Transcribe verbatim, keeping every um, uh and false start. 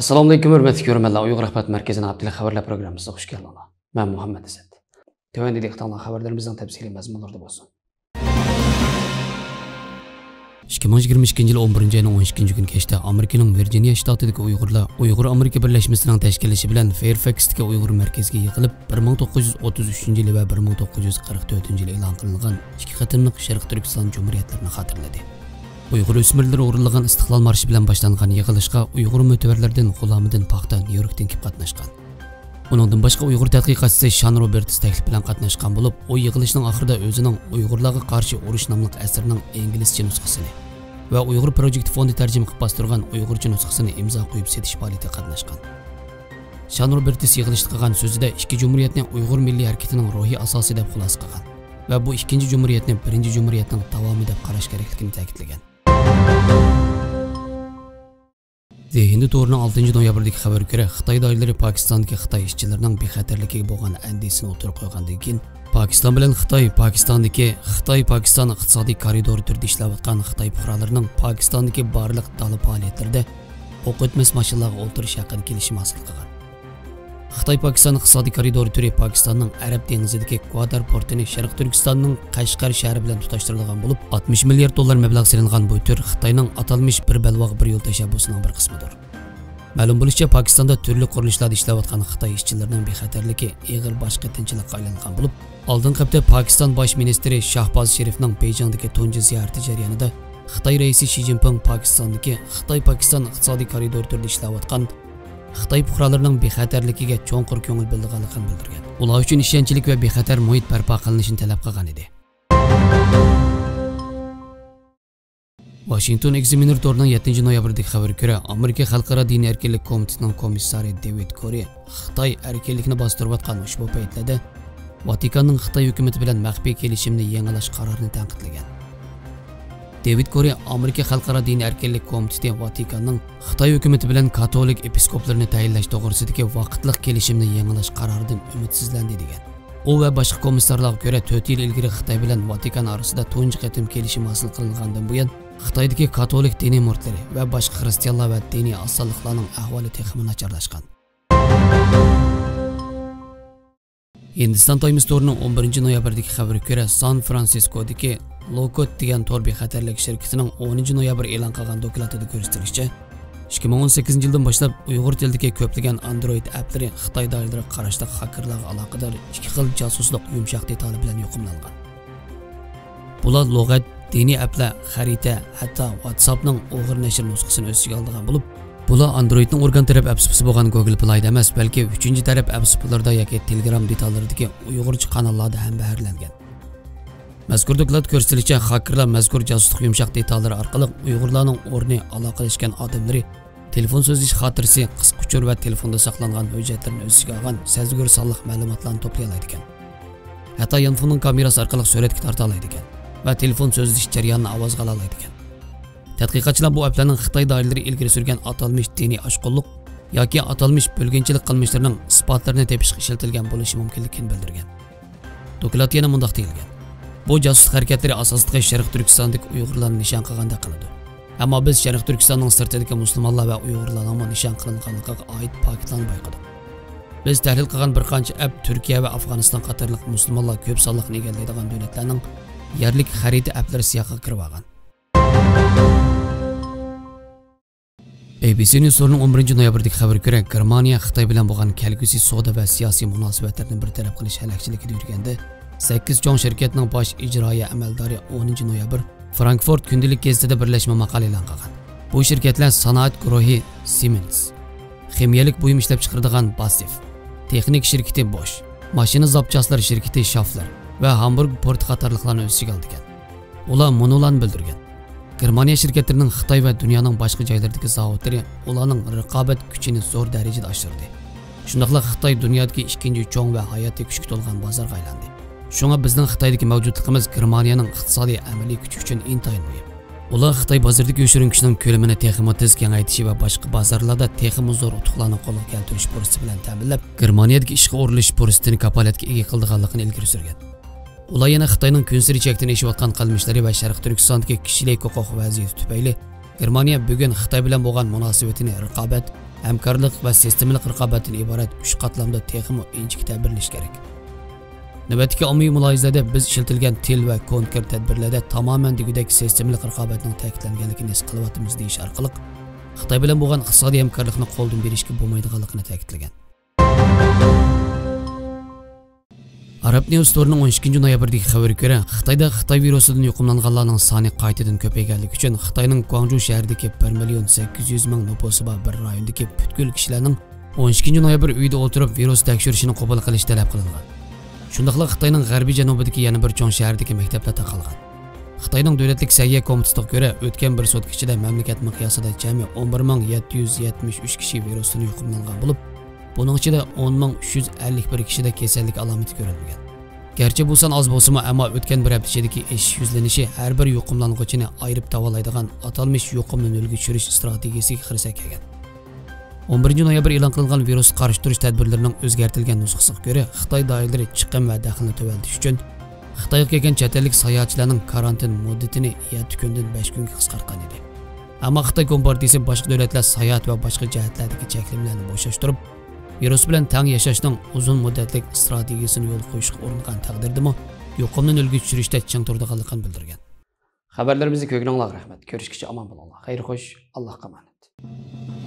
ئەسسالامۇئەلەيكۇم، ھۆرمەتلىك كۆرۈرمەنلەر. ئۇيغۇر ئەخبەر مەركىزىنىڭ ھەپتىلىك خەۋەرلەر پروگراممىسىغا خۇش كەلدىڭلار. مەن مۇھەممەد ئەسەت. تۆۋەندە دىققىتىڭلار خەۋەرلىرىمىزنىڭ تەپسىلىي مەزمۇنلىرىدا بولسۇن. ئىككى مىڭ يىگىرمە ئىككىنچى يىل ئون بىرىنچى ئاينىڭ ئون ئىككىنچى كۈنى كەچتە ئامېرىكىنىڭ ۋىرجىنىيە شتاتىدىكى ئۇيغۇرلار ئۇيغۇر ئامېرىكا بىرلەشمىسىنىڭ تەشكىللىشى بىلەن فېيرفەكستىكى ئۇيغۇر مەركىزىگە يىغىلىپ، بىر مىڭ توققۇز يۈز ئوتتۇز ئۈچىنچى يىلى ۋە بىر مىڭ توققۇز يۈز قىرىق تۆتىنچى يىلى ئېلان قىلىنغان ئىككى قېتىملىق شەرقىي تۈركىستان جۇمھۇرىيەتلىرىنى خاتىرىلىدى. ئۇيغۇر ئۆسمۈرلىرى ئورۇنلىغان ئىستىقلال مارشى بىلەن باشلانغان يىغىلىشقا ئۇيغۇر مۇتەۋەرلىرىدىن غۇلامىدىن پاختا نيۇ يوركتىن كېلىپ قاتناشقان. ئۇنىڭدىن باشقا ئۇيغۇر تەتقىقاتچىسى شان روبېرتس تەكلىپ بىلەن قاتناشقان بولۇپ، ئۇ يىغىلىشنىڭ ئاخىرىدا ئۆزىنىڭ ئۇيغۇرلارغا قارشى ئۇرۇش ناملىق ئەسىرىنىڭ ئىنگلىزچە نۇسخىسىنى ۋە ئۇيغۇر پروجېكت فوندى تەرجىمە قىلىپ باستۇرغان ئۇيغۇرچە نۇسخىسىنى ئىمزا قويۇپ سېتىش پائالىيىتىگە قاتناشقان. شان روبېرتس يىغىلىشتا قىلغان سۆزىدە ئىككى جۇمھۇرىيەتنى ئۇيغۇر مىللىي ھەرىكىتىنىڭ روھىي ئاساسى دەپ خۇلاسە قىلغان ۋە بۇ ئىككىنچى جۇمھۇرىيەتنى بىرىنچى جۇمھۇرىيەتنىڭ داۋامى دەپ قاراش كېرەكلىكىنى تەكىتلىگەن. دې ھىندى تورىنىڭ ئالتىنچى نويابىردىكى خەۋىرىگە كۆرە، خىتاي دائىرىلىرى پاكىستاندىكى خىتاي ئىشچىلىرىنىڭ بىخەتەرلىكىگە بولغان ئەندىشىسىنى ئوتتۇرىغا قويغاندىن كېيىن، پاكىستان بىلەن خىتاي پاكىستاندىكى خىتاي پاكىستان ئىقتىسادىي كارىدورى تۈرىدە ئىشلەۋاتقان خىتاي پۇقرالىرىنىڭ پاكىستاندىكى بارلىق دالا پائالىيەتلىرىدە ئوق ئۆتمەس ماشىنىلارغا ئولتۇرۇش ھەققىدە كېلىشىم ھاسىل قىلغان. خىتاي پاكىستان ئىقتىسادىي كارىدورى تۈرى پاكىستاننىڭ ئەرەب دېڭىزىدىكى گۋادار پورتىنى شەرقىي تۈركىستاننىڭ قەشقەر شەھىرى بىلەن تۇتاشتۇرىدىغان بولۇپ، ئاتمىش مىليارد دوللار مەبلەغ سېلىنغان بۇ تۈر خىتاينىڭ ئاتالمىش بىر بەلباغ بىر يول تەشەببۇسىنىڭ بىر قىسمىدۇر. مەلۇم بولۇشىچە، پاكىستاندا تۈرلۈك قۇرۇلۇشلاردا ئىشلەۋاتقان خىتاي ئىشچىلىرىنىڭ بىخەتەرلىكى ئېغىر باش قېتىنچىلىققا ئايلانغان بولۇپ، ئالدىنقى ھەپتە پاكىستان باش مىنىستىرى شاھباز شېرىفنىڭ بېيجىڭدىكى تۇنجى زىيارىتى جەريانىدا خىتاي رەئىسى شى جىنپىڭ پاكىستاندىكى خىتاي پاكىستان ئىقتىسادىي كارىدورى تۈرىدە ئىشلەۋاتقان خىتاي پۇقرالىرىنىڭ بىخەتەرلىكىگە چوڭقۇر كۆڭۈل بۆلىدىغانلىقىنى بىلدۈرگەن. ئۇلار ئۈچۈن ئىشەنچلىك ۋە بىخەتەر مۇھىت بەرپا قىلىنىشىنى تەلەپ قىلغان ئىدى. ۋاشىنگتون ئېگزامىنېر تورىنىڭ يەتتىنچى نويابىردىكى خەۋىرىگە كۆرە، ئامېرىكا خەلقئارا دىنىي ئەركىنلىك كومىتېتىنىڭ كومىسسارى دېۋىد كورى خىتاي ئەركىنلىكنى باستۇرۇۋاتقان ئۇشبۇ پەيتلەردە ۋاتىكاننىڭ خىتاي ھۆكۈمىتى بىلەن مەخپىي كېلىشىمنى يېڭىلاش قارارىنى تەنقىدلىگەن. دېۋىد كورى ئامېرىكا خەلقئارا دىنىي ئەركىنلىك كومىتېتى ۋاتىكاننىڭ خىتاي ھۆكۈمىتى بىلەن كاتولىك ئېپىسكوپلىرىنى تەيىنلەش توغرىسىدىكى ۋاقىتلىق كېلىشىمنى يېڭىلاش قارارىدىن ئۈمىدسىزلەندى دېگەن. ئۇ ۋە باشقا كومىسسارلارغا كۆرە، تۆت يىل ئىلگىرى خىتاي بىلەن ۋاتىكان ئارىسىدا تۇنجى قېتىم كېلىشىم ھاسىل قىلىنغاندىن بۇيان، خىتايدىكى كاتولىك دىنىي مۇرىتلىرى ۋە باشقا خىرىستىيانلار ۋە دىنىي ئازسانلىقلارنىڭ ئەھۋالى تېخىمۇ ناچارلاشقان. ھىندىستان تايمس تورىنىڭ ئون بىرىنچى نويابىردىكى خەۋىرىگە كۆرە، سان فرانسىسكودىكى لوكوت دېگەن تور بىخەتەرلىك شىركىتىنىڭ ئونىنچى نويابىر ئېلان قىلغان دوكلاتىدا كۆرسىتىلىشىچە، ئىككى مىڭ ئون سەككىزىنچى يىلدىن باشلاپ ئۇيغۇر تىلىدىكى كۆپلىگەن ئاندرويد ئەپلىرى خىتاي دائىرىلىرىگە قاراشلىق خاكېرلارغا ئالاقىدار ئىككى خىل جاسۇسلۇق يۇمشاق دېتالى بىلەن يۇقۇملانغان. بۇلار لۇغەت، دىنىي ئەپلەر، خەرىتە، ھەتتا ۋاتساپنىڭ ئوغرى نەشر نۇسخىسىنى ئۆز ئىچىگە ئالىدىغان بولۇپ، بۇلار ئاندرويدنىڭ ئورگان تەرەپ ئەپسۇپىسى بولغان گوگل پلايدا ئەمەس، بەلكى ئۈچىنچى تەرەپ ئەپسۇپىلىرىدا ياكى تېلېگرام دېتاللىرىدىكى ئۇيغۇرچە قاناللاردا ھەم بەھرىلەنگەن. مەزكۇر دوكلاتتا كۆرسىتىلىشىچە، خاكېرلار مەزكۇر جاسۇسلۇق يۇمشاق دېتاللىرى ئارقىلىق ئۇيغۇرلارنىڭ ئورنى، ئالاقىلەشكەن ئادەملىرى، تېلېفون سۆزلىشىش خاتىرىسى، قىسقا ئۇچۇر ۋە تېلېفوندا ساقلانغان ھۆججەتلىرىنى ئۆز ئىچىگە ئالغان سەزگۈر سانلىق مەلۇماتلارنى توپلىيالايدىكەن. ھەتتا يانفوننىڭ كامېراسى ئارقىلىق سۈرەتكە تارتالايدىكەن ۋە تېلېفون سۆزلىشىش جەريانىنى ئاۋازغا ئالالايدىكەن. تەتقىقاتچىلار بۇ ئەپلەرنىڭ خىتاي دائىرىلىرى ئىلگىرى سۈرگەن ئاتالمىش دىنىي ئاشقۇنلۇق ياكى ئاتالمىش بۆلگۈنچىلىك قىلمىشلىرىنىڭ ئىسپاتلىرىنى تېپىشقا ئىشلىتىلگەن بولۇشى مۇمكىنلىكىنى بىلدۈرگەن. دوكلاتتا يەنە مۇنداق دېيىلگەن: بۇ جاسۇسلۇق ھەرىكەتلىرى ئاساسلىقى شەرقىي تۈركىستاندىكى ئۇيغۇرلارنى نىشان قىلغاندەك قىلىدۇ. ئەمما بىز شەرقىي تۈركىستاننىڭ سىرتىدىكى مۇسۇلمانلار ۋە ئۇيغۇرلارنىڭمۇ نىشان قىلىنغانلىقىغا ئائىت پاكىتلارنى بايقىدۇق. بىز تەھلىل قىلغان بىر قانچە ئەپ تۈركىيە ۋە ئافغانىستان قاتارلىق مۇسۇلمانلار كۆپ سانلىقنى ئىگىلەيدىغان دۆلەتلەرنىڭ يەرلىك خەرىتە ئەپلىرى سىياقىغا كىرىۋالغان. ئەي بى سى نيۇز تورىنىڭ ئون بىرىنچى نويابىردىكى خەۋىرىگە كۆرە، گېرمانىيە خىتاي بىلەن بولغان كەلگۈسى سودا ۋە سىياسىي مۇناسىۋەتلىرىنى بىر تەرەپ قىلىش ھەلەكچىلىكىدە يۈرگەندە، سەككىز چوڭ شىركەتنىڭ باش ئىجرائىيە ئەمەلدارى ئونىنچى نويابىر فرانكفورت كۈندىلىك گېزىتىدە بىرلەشمە ماقالە ئېلان قىلغان. بۇ شىركەتلەر سانائەت گۇرۇھى سىمېنس، خىمىيەلىك بۇيۇم ئىشلەپچىقىرىدىغان باسېف، تېخنىكا شىركىتى بوش، ماشىنا زاپچاسلىرى شىركىتى شافلېر ۋە ھامبۇرگ پورتى قاتارلىقلارنى ئۆز ئىچىگە ئالىدىكەن. ئۇلار مۇنۇلارنى بىلدۈرگەن: گېرمانىيە شىركەتلىرىنىڭ خىتاي ۋە دۇنيانىڭ باشقا جايلىرىدىكى زاۋۇتلىرى ئۇلارنىڭ رىقابەت كۈچىنى زور دەرىجىدە ئاشۇردى. شۇنداقلا خىتاي دۇنيادىكى ئىككىنچى چوڭ ۋە ھاياتىي كۈچكە تولغان بازارغا ئايلاندى. شۇڭا بىزنىڭ خىتايدىكى مەۋجۇتلۇقىمىز گېرمانىيەنىڭ ئىقتىسادىي ئەمەلىي كۈچى ئۈچۈن ئىنتايىن مۇھىم. ئۇلار خىتاي بازىرىدىكى يوشۇرۇن كۈچنىڭ كۆلىمىنى تېخىمۇ تېز كېڭەيتىشى ۋە باشقا بازارلاردا تېخىمۇ زور ئۇتۇقلارنى قولغا كەلتۈرۈش پۇرسىتى بىلەن تەمىنلەپ، گېرمانىيەدىكى ئىشقا ئورۇنلىشىش پۇرسىتىنى كاپالەتكە ئىگە قىلىدىغانلىقىنى ئىلگىرى سۈرگەن. ئۇلار يەنە خىتاينىڭ كۈنسېرى چەكتىن ئېشىۋاتقان قىلمىشلىرى ۋە شەرقىي تۈركىستاندىكى كىشىلىك ھوقۇق ۋەزىيىتى تۈپەيلى گېرمانىيە بۈگۈن خىتاي بىلەن بولغان مۇناسىۋىتىنى رىقابەت، ھەمكارلىق ۋە سىستېمىلىق رىقابەتتىن ئىبارەت ئۈچ قاتلامدا تېخىمۇ ئىنچىكە تەبىرلىشى كېرەك. نۆۋەتتىكى ئاممىۋى مۇلاھىزىلەردە بىز ئىشلىتىلگەن تىل ۋە كونكرېت تەدبىرلەردە تامامەن دېگۈدەك سىستېمىلىق رىقابەتنىڭ تەكىتلەنگەنلىكىنى ھېس قىلىۋاتىمىز دېيىش ئارقىلىق، خىتاي بىلەن بولغان ئىقتىسادىي ھەمكارلىقنى قولدىن بېرىشكە بولمايدىغانلىقىنى تەكىتلىگەن. ئاراب نيۇز تورىنىڭ ئون ئىككىنچى نويابىردىكى خەۋىرىگە كۆرە، خىتايدا خىتاي ۋىرۇسىدىن يۇقۇملانغانلارنىڭ سانى قايتىدىن كۆپەيگەنلىكى ئۈچۈن، خىتاينىڭ گۇاڭجۇ شەھىرىدىكى بىر مىليون سەككىز يۈز مىڭ نوپۇسى بار بىر رايوندىكى پۈتكۈل كىشىلەرنىڭ ئون ئىككىنچى نويابىر ئۆيىدە ئولتۇرۇپ ۋىرۇس تەكشۈرۈشىنى قوبۇل قىلىش تەلەپ قىلىنغان. شۇنداقلا خىتاينىڭ غەربىي جەنۇبىدىكى يەنە بىر چوڭ شەھەردىكى مەكتەپلەر تاقالغان. خىتاينىڭ دۆلەتلىك سەھىيە كومىتېتىغا كۆرە، ئۆتكەن بىر سۇتكا ئىچىدە مەملىكەت مىقياسىدا جەمئىي ئون بىر مىڭ يەتتە يۈز يەتمىش ئۈچ كىشى ۋىرۇستىن يۇقۇملانغان بولۇپ، بۇنىڭ ئىچىدە ئون مىڭ ئۈچ يۈز ئەللىك بىر كىشىدە كېسەللىك ئالامىتى كۆرۈلمىگەن. گەرچە بۇ سان ئاز بولسىمۇ، ئەمما ئۆتكەن بىر ھەپتە ئىچىدىكى ئېشىش يۈزلىنىشى ھەر بىر يۇقۇملانغۇچىنى ئايرىپ داۋالايدىغان ئاتالمىش يۇقۇمنى نۆلگە چۈشۈرۈش ئىستراتېگىيىسىگە خىرىسەك كەلگەن. ئون بىرىنچى نويابىر ئېلان قىلىنغان ۋىرۇسقا قارشى تۇرۇش تەدبىرلىرىنىڭ ئۆزگەرتىلگەن نۇسخىسىغا كۆرە، خىتاي دائىرىلىرى چىقىم ۋە دەخلىنى تۆۋەنلىتىش ئۈچۈن خىتايغا كەلگەن چەت ئەللىك ساياھەتچىلەرنىڭ كارانتىن مۇددىتىنى يەتتە كۈندىن بەش كۈنگە قىسقارتقان ئىدى. ئەمما خىتاي كومپارتىيىسى باشقا دۆلەتلەر ساياھەت ۋە باشقا جەھەتلەردىكى چەكلىمىلەرنى بوشاشتۇرۇپ، ۋىرۇس بىلەن تەڭ ياشاشنىڭ ئۇزۇن مۇددەتلىك ئىستراتېگىيىسىنى يولغا قويۇشقا ئۇرۇنغان تەقدىردىمۇ، يۇقۇمنى نۆلگە چۈشۈرۈشتە چىڭ تۇرىدىغانلىقىنى بىلدۈرگەن. خەۋەرلىرىمىزنى كۆرگىنىڭلارغا رەھمەت. كۆرۈشكىچە ئامان بولۇڭلار. خەير خوش، ئاللاھقا ئامانەت.